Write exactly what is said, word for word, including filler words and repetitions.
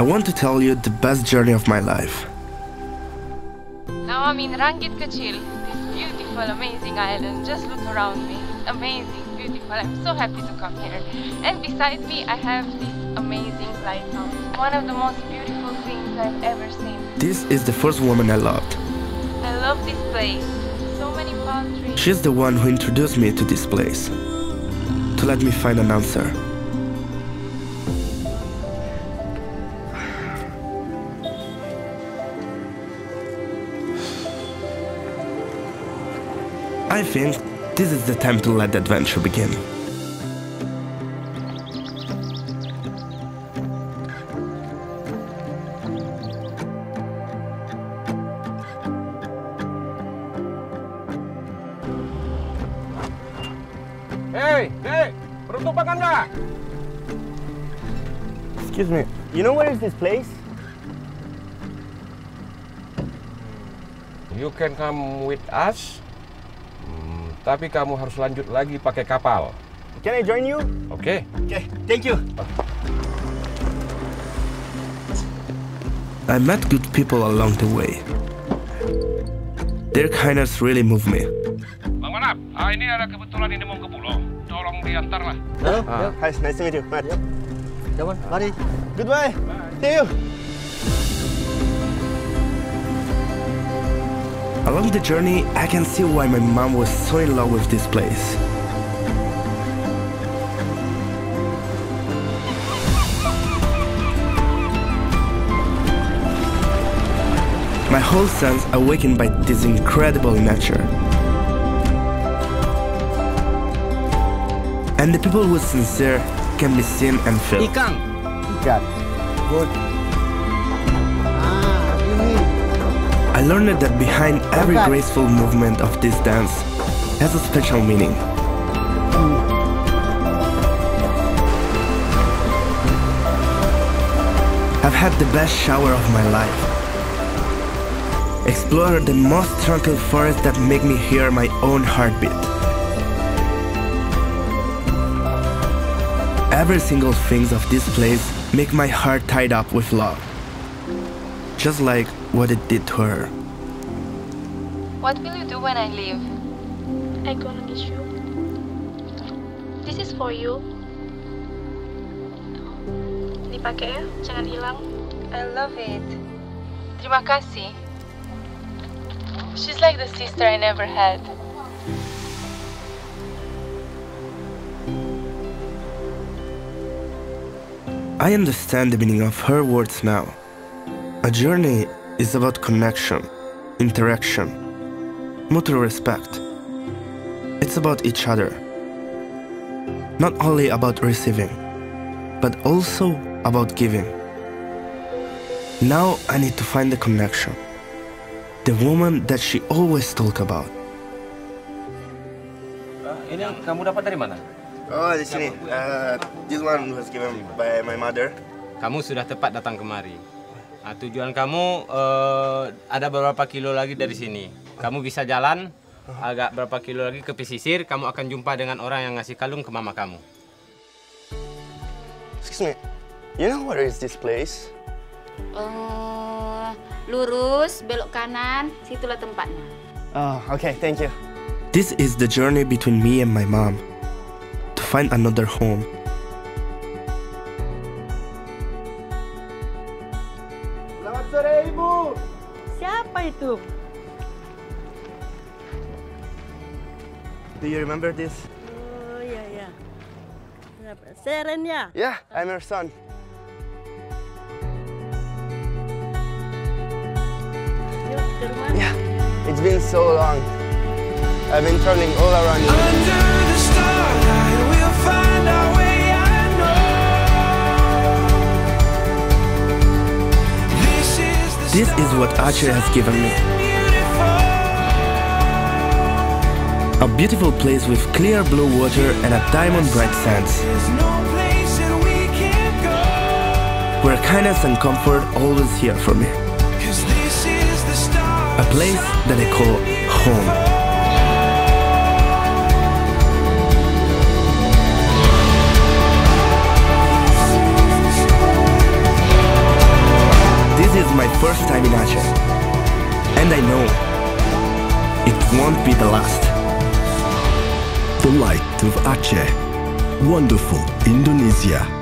I want to tell you the best journey of my life. Now I'm in Rangit Kecil, this beautiful, amazing island. Just look around me. Amazing, beautiful. I'm so happy to come here. And beside me, I have this amazing lighthouse. One of the most beautiful things I've ever seen. This is the first woman I loved. I love this place. So many palm trees. She's the one who introduced me to this place, to let me find an answer. I think this is the time to let the adventure begin. Hey, hey, penutup pagar nggak? Excuse me, you know where is this place? You can come with us, hmm, tapi kamu harus lanjut lagi pakai kapal. Can I join you? Oke. Okay, thank you. I met good people along the way. Their kindness really moved me. Bang Manap, ah, ini ada kebetulan ini mau ke pulau. Tolong diantarlah. Halo, ah. Hi, nice to meet you, Matt. Come on, mari. Goodbye. Bye. See you. Along the journey, I can see why my mom was so in love with this place. My whole sense awakened by this incredible nature. And the people who are sincere can be seen and felt. Ikang. Ikan. Good. Ah, ini. I learned that behind every graceful movement of this dance has a special meaning. I've had the best shower of my life. Explore the most tranquil forest that make me hear my own heartbeat. Every single things of this place make my heart tied up with love. Just like what it did to her. What will you do when I leave? I gonna miss you. This is for you. Dipakai ya, jangan hilang. I love it. Terima kasih. She's like the sister I never had. I understand the meaning of her words now. A journey is about connection, interaction, mutual respect. It's about each other. Not only about receiving, but also about giving. Now I need to find the connection. The woman that she always talk about. Ah, ini kamu dapat dari mana? Oh, di sini. Uh, this one was given by my mother. Kamu sudah tepat datang kemari. Ah, tujuan kamu, eh, ada beberapa kilo lagi dari sini. Kamu bisa jalan agak berapa kilo lagi ke pesisir, kamu akan jumpa dengan orang yang ngasih kalung ke mama kamu. Excuse me, you know where is this place? Eh, lurus, belok kanan, situlah tempatnya. Oh, okay, thank you. This is the journey between me and my mom to find another home. Selamat sore, Ibu. Siapa itu? Do you remember this? Oh, iya, iya. Seren ya? Yeah, I'm your son. Yuk, ke rumah. Yeah, it's been so long. I've been traveling all around Indonesia. Under the starlight, we'll find our way, I know. This is what Aceh has given me. A beautiful place with clear blue water and a diamond bright sands. Where kindness and comfort always here for me. A place that I call home. My first time in Aceh, and I know it won't be the last. The light of Aceh. Wonderful Indonesia.